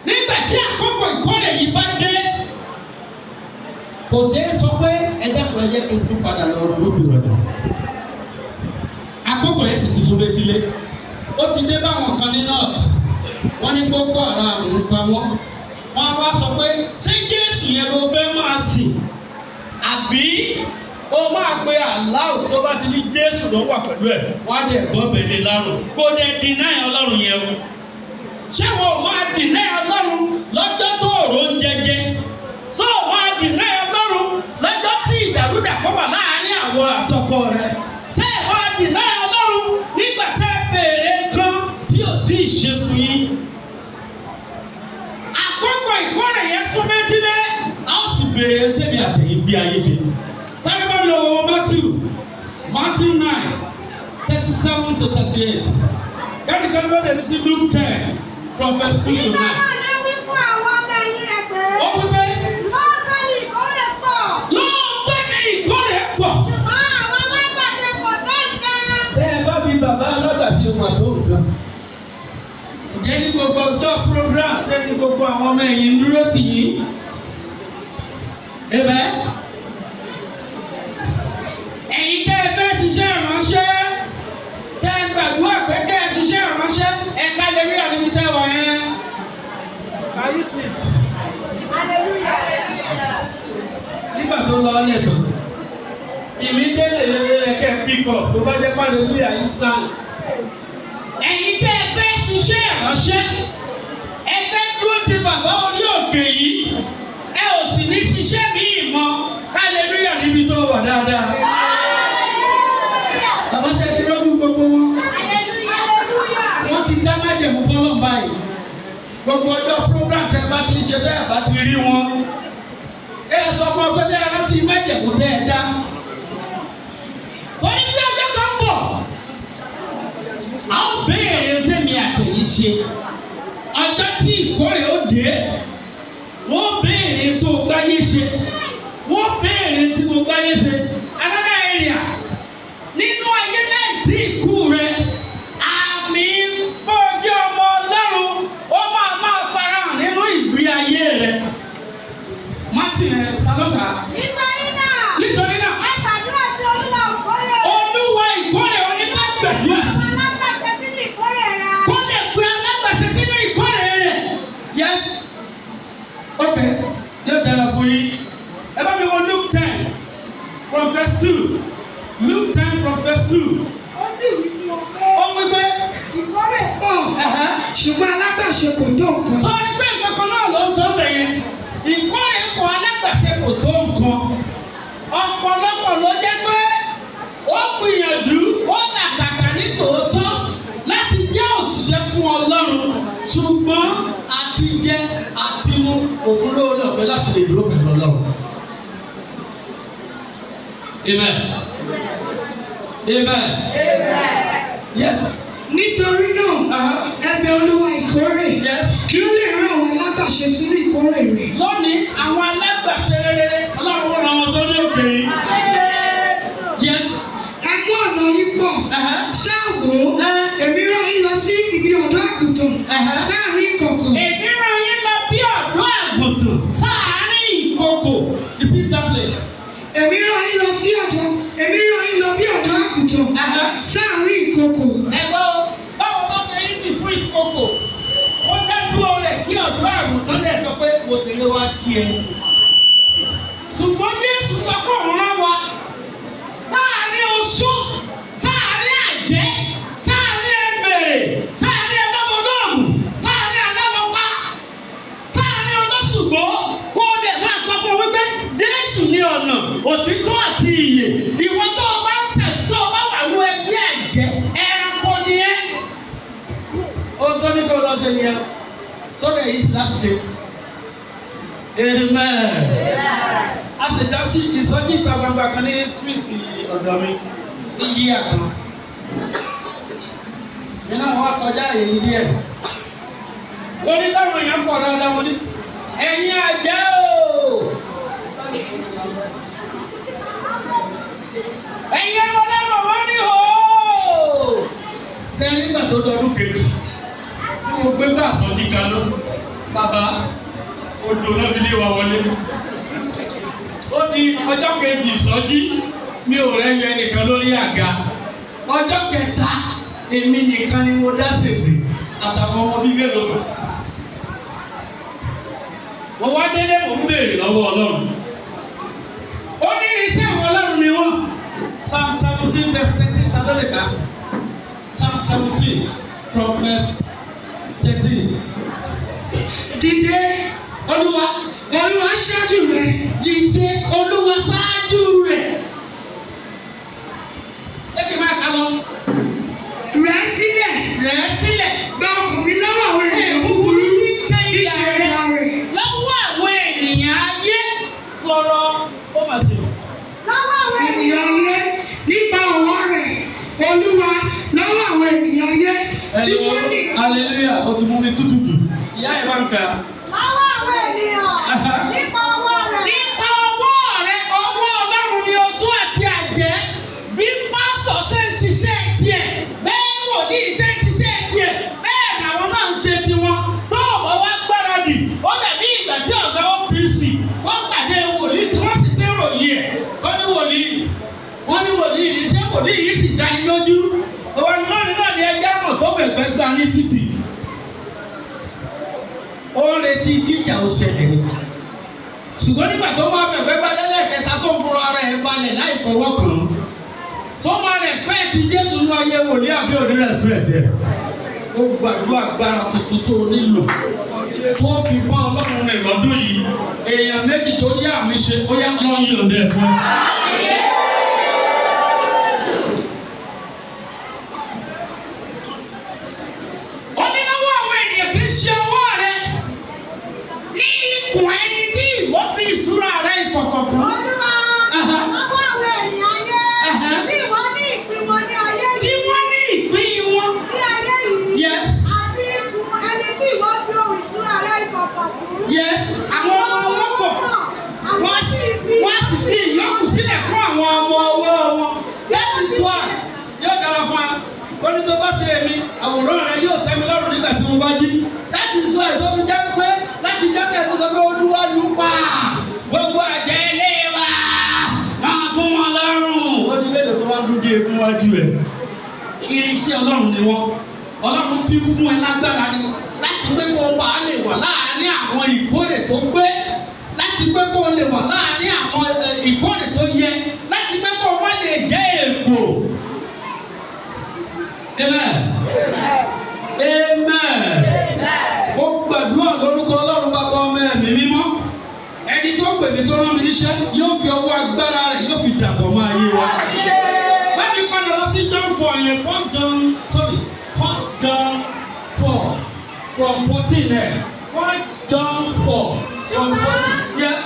Nígbà tí àkókò ìkórè yìí bá dé, kò ṣeé sọ pé, "Ẹ dákun, ẹ jẹ́ kí n tún padà lọ ronú pìwàdà." Àkókò yẹn sì ti sún létílé. Ó ti dé báwọn kan ní North. Wọ́n ní Boko Haram ń pa wọ́n. Wọ́n á wá sọ pé, ṣé Jésù yẹn ló fẹ́ máa sìn, àbí o máa pe Allah? Tó bá ti ní Jésù ló wà pẹ̀lú ẹ̀, wọ́n á dẹ̀ gbọ́ bẹ̀lẹ̀ lárùn. Kó dẹ̀ deny Ọlọ́run yẹn o. Ṣé wọn ò máa deny Ọlọ́run lọ́jọ́ tó òrò ń jẹjẹ? Ṣé ò máa deny Ọlọ́run lọ́jọ́ tí ìdàrúdàpọ̀ wà láàárín àwọn àtọkọ rẹ? Ṣé ẹ máa deny Ọlọ́run nígbà tẹ́ ẹ béèrè nǹkan tí ò tí ì ṣe fún yín? Àkókò ìkórè yẹn sún méjìlé, a ó sì béèrè tèmi àtẹ̀yìn bí ayé ṣe. Sáré bá mi lọ wọ Matthew 9:37 to 38. Kẹ́nìkan ló dé sí Luke 10 from verse 2 to Nígbà 9. náà ni ó wí fún àwọn ọmọ ẹ̀yìn rẹ̀ pé, Ó wí pé, lóòótọ́ ni ìkórè pọ̀, lóòótọ́ ni ìkórè pọ̀, ṣùgbọ́n àwọn alágbàṣe kò tó nǹkan. Tẹ́ ẹ bá bí bàbá alágbàṣe wọn àtó nǹkan. Ǹjẹ́ ní gbogbo ọjọ́ program, ṣé ní gbogbo àwọn ọmọ ẹ̀yìn ń dúró tì yín? Amen. Ẹ̀yin tẹ́ ẹ fẹ́ ṣiṣẹ́ ìránṣẹ́, tẹ́ ẹ gbàdúrà pé kẹ́ ẹ ṣiṣẹ́ ìránṣẹ́, ẹ ká lè rí àníbi tẹ́ wà yẹn. Can you sit? Hallelujah. Nígbà tó lọ ọ́ lẹ́tọ̀, ìmí délé lé kẹ́ pick up tó bá jẹ́ hallelujah yín sàn. Ẹ̀yin tẹ́ ẹ fẹ́ ṣiṣẹ́ ìránṣẹ́, ẹ fẹ́ dúró ti bàbá orí òkè yìí, ẹ ò sì ní ṣiṣẹ́ míì mọ́, hallelujah níbi tó wà dáadáa. Bàbá, ṣe ti rọ́jú gbogbo wọn. Wọ́n ti dá májẹ̀mú fọlọ́n báyìí. Gbogbo ọjọ́ program tẹ́ bá ti ń ṣe, bẹ́ẹ̀ bá ti rí wọn, ẹ sọ fún ọ pé, ṣé ẹ rántí májẹ̀mú tẹ́ ẹ dá? Torí pé ọjọ́ kan ń bọ̀, a ó béèrè tèmi àtẹ̀yìn ṣe. Ọjọ́ tí ìkórè ó dé, wọ́n béèrè tó gbáyé ṣe, wọ́n béèrè tí mo gbáyé ṣe. Another area nínú ayé láì tí ìkú rẹ, àmì bó jẹ́ ọmọ Ọlọ́run, ó máa máa farahàn nínú ìgbé ayé rẹ. Martin ẹ ta ló kà á? Nítorí náà, Nítorí náà, ẹ gbàdúrà sí Olúwa ìkórè. Olúwa ìkórè onígbà gbàdúrà sí. Àwọn alágbàṣe sínú ìkórè rẹ̀. Kó lè pe alágbàṣe sínú ìkórè rẹ̀. Yes. Okay, yóò dára fún yín. Ẹ bá mi wo Luke 10 from verse 2. Luke 10 from verse 2. Ó sì wí fún wọn pé, Ó wí pé, ìkórè pọ̀, ṣùgbọ́n alágbàṣe kò tó nǹkan. Sọ ni pé nǹkan kan náà ló ń sọ bẹ̀ yẹn. Ìkórè pọ̀, alágbàṣe kò tó nǹkan. Ọ̀pọ̀lọpọ̀ ló jẹ́ pé ó gbìyànjú, ó làkàkà ní tòótọ́ láti jẹ́ òṣìṣẹ́ fún Ọlọ́run, ṣùgbọ́n àti jẹ àti mu òfin lóore ọ̀fẹ́ láti lè dúró pẹ̀lú Ọlọ́run. Amen. Amen. Yes. Nítorí náà, ẹ bẹ̀ Olúwa ìkórè kí ó lè rán àwọn alágbàṣe sínú ìkórè rẹ̀. Lónìí, àwọn alágbàṣe rere, Ọlọ́run rán wọn sórí òkè yìí. Yes. Ẹ mú ọ̀nà yín pọ̀. Ṣáà wò ó, èmi rán yín lọ sí ibi ọ̀dọ́ àgùntàn sáàrin ìkookò. Èmi rán yín lọ bí ọ̀dọ́ àgùntàn sáàárín ìkookò. Repeat that place. Èmi rán yín lọ sí ọ̀dọ́, èmi rán yín lọ bí ọ̀dọ́ àgùntàn sáàrin ìkookò. Ẹ̀gbọ́n o, báwo ló ṣe yín sì fún ìkookò? Ó dá dúró rẹ̀ kí ọ̀dọ́ àgùntàn dẹ̀ sọ pé mo sì lè wá kí ẹ. Ṣùgbọ́n Jésù sọ pé òun rán wa sáàárín oṣó, sáàárín àjẹ́, sáàárín ẹ̀mẹ̀rẹ̀, sáàárín ẹlẹ́bọ̀dọ́ọ̀mù, sáàárín alábọ̀pá, sáàárín olóṣùgbọ́, kó o dẹ̀ máa sọ fún un wípé Jésù ní ọ̀nà, òtítọ́ àti ìyè. Ìwọ tó o bá ń sẹ̀, tó o bá wà ní ẹgbẹ́ àjẹ́, ẹranko ni ẹ́. Ohun tó ní kó o lọ ṣe nìyẹn, sọ́dọ̀ èyí sì láti ṣe. Amen. A sì já sí ìsọjí ìta gbangba kan ní street ọ̀dọ̀ mi ní yíyà kan. Nínú àwọn akọjá àyè yìí díẹ̀. Lórí táwọn èèyàn pọ̀ dáadáa, mo ní, "Ẹ̀yin àjẹ́ o! Ẹ̀yin ọmọdé wọn ní o!" Sẹ́yìn nígbà tó dọdún kejì tí mo gbé bá àsọjí kaná. Bàbá, odò náà fi lé wa wọlé. Ó di ọjọ́ kejì ìsọjí, mi ò rẹ́yìn ẹnìkan lórí àga. Ọjọ́ kẹta, èmi nìkan ni mo dá sèse àtàwọn ọmọ bíi mélòó kan. Mo wá délé, mò ń béèrè lọ́wọ́ Ọlọ́run. Ó ní irinṣẹ́ àwọn Ọlọ́run ni wọ́n. Psalm 17 verse 13, ta ló lè kà? Psalm 17 from verse 13. Dìde, Olúwa, Olúwa ṣáájú rẹ. Dìde, Olúwa ṣáájú rẹ̀. Ẹ kì í máa kà lọ. Rẹ̀ sílẹ̀. Rẹ̀ sílẹ̀. Gba ọkùnrin lọ́wọ́ àwọn ènìyàn búburú tí ń ṣe tí í ṣe idà rẹ̀. idà rẹ̀. Lọ́wọ́ àwọn ènìyàn ayé sọ̀rọ̀ ó mà ṣe. Lọ́wọ́ àwọn Ènìyàn ayé nípa ọwọ́ rẹ̀, Olúwa, lọ́wọ́ àwọn ènìyàn ayé tí wọ́n ní. Hallelujah, ó ti mú mi tútù jù. Ìyá ẹ̀ máa ń kà. Lọ́wọ́ àwọn ènìyàn nípa ọwọ́ rẹ̀. Nípa ọwọ́ rẹ̀, ọwọ́ Ọlọ́run ni oṣó àti àjẹ́. Bí pásítọ̀ ṣe ń ṣiṣẹ́ tiẹ̀, bẹ́ẹ̀ wòlíì ṣe ń ṣiṣẹ́ tiẹ̀, bẹ́ẹ̀ làwọn náà ń ṣe tiwọn. Tó o bá wá gbáradì, ó dàbí ìgbà tí ọ̀gá OPC wọ́n pàdé wòlíì tí wọ́n sì ti ròyìn ẹ̀. Wọ́n ní wòlíì, wọ́n ní wòlíì ní ṣé wòlíì yìí sì dá yín lójú. Òwò náà náà ni ẹjẹ́ mọ̀ tó fẹ̀gbẹ́ gbá ní títì. Ó ń retí kíjà ó ṣẹlẹ̀ ni, ṣùgbọ́n nígbà tó máa fẹ̀fẹ́ bá lẹ́lẹ́kẹta tó ń fúnra ara ẹ̀ balẹ̀ láì fọwọ́ kàn án. So máa respect Jésù ní ayé wòlíì àbí òní respect ẹ̀? Ó gbàdúrà, agbára tuntun tó o nílò tó fi bá Ọlọ́run rìn lọ́dún yìí, èèyàn méjì tó yá àmì ṣe, ó yá lọ́ọ́ yí òde ẹ̀ fún ẹ. Ó ní lọ́wọ́ àwọn ènìyàn tí ń ṣe ọwọ́ rẹ̀, ní ikùn ẹni tí ìwọ fi ìṣúra rẹ̀ ìkọ̀kọ̀ fún. Olúwa, lọ́wọ́ àwọn ènìyàn ayé tí wọ́n ní ìpín wọn ní ayé Tí yìí. wọ́n ní ìpín wọn. Ní ayé yìí. Àti ikùn ẹni tí ìwọ fi ohun ìṣúra rẹ̀ ìkọ̀kọ̀ fún. Yes, àwọn ọmọ wọn pọ̀. Wọ́n sì fi ìyókù sílẹ̀ fún àwọn ọmọ ọwọ́ wọn. That is why yóò dára fún wa. Ó ní tó bá ṣe èmi, àwòrán rẹ yóò tẹ́ mi lọ́rùn nígbà tí mo bá jí. That is why tó fi jẹ́ pé láti jẹ́ tó sọ pé Olúwa lù pa gbogbo àjẹ́ ilé wa máa fún wọn lọ́rùn. Ó ní mélòó tó wá ń dúdú egun wájú ẹ̀. Irinṣẹ́ Ọlọ́run ni wọ́n. Ọlọ́run fi fún ẹ lágbára ni láti pé kó o wà á lè wà láàárín àwọn ìkórè tó pé, láti pé kó o lè wà láàárín àwọn ìkórè tó yẹ, láti pé kó o má lè jẹ́ èpò. Amen. Amen. Ó gbàdúrà lórúkọ Ọlọ́run Bàbá, Ọmọ, Ẹ̀mí Mímọ́. Ẹni tó pè mí, tó rán mi níṣẹ́, yóò fi ọwọ́ agbára rẹ̀, yóò fi dàpọ̀ mọ́ ayé wa. Báyìí padà lọ sí John 4 yẹn, First John, sorry, First John 4 from 14 there. First John 4 from 14. Yeah.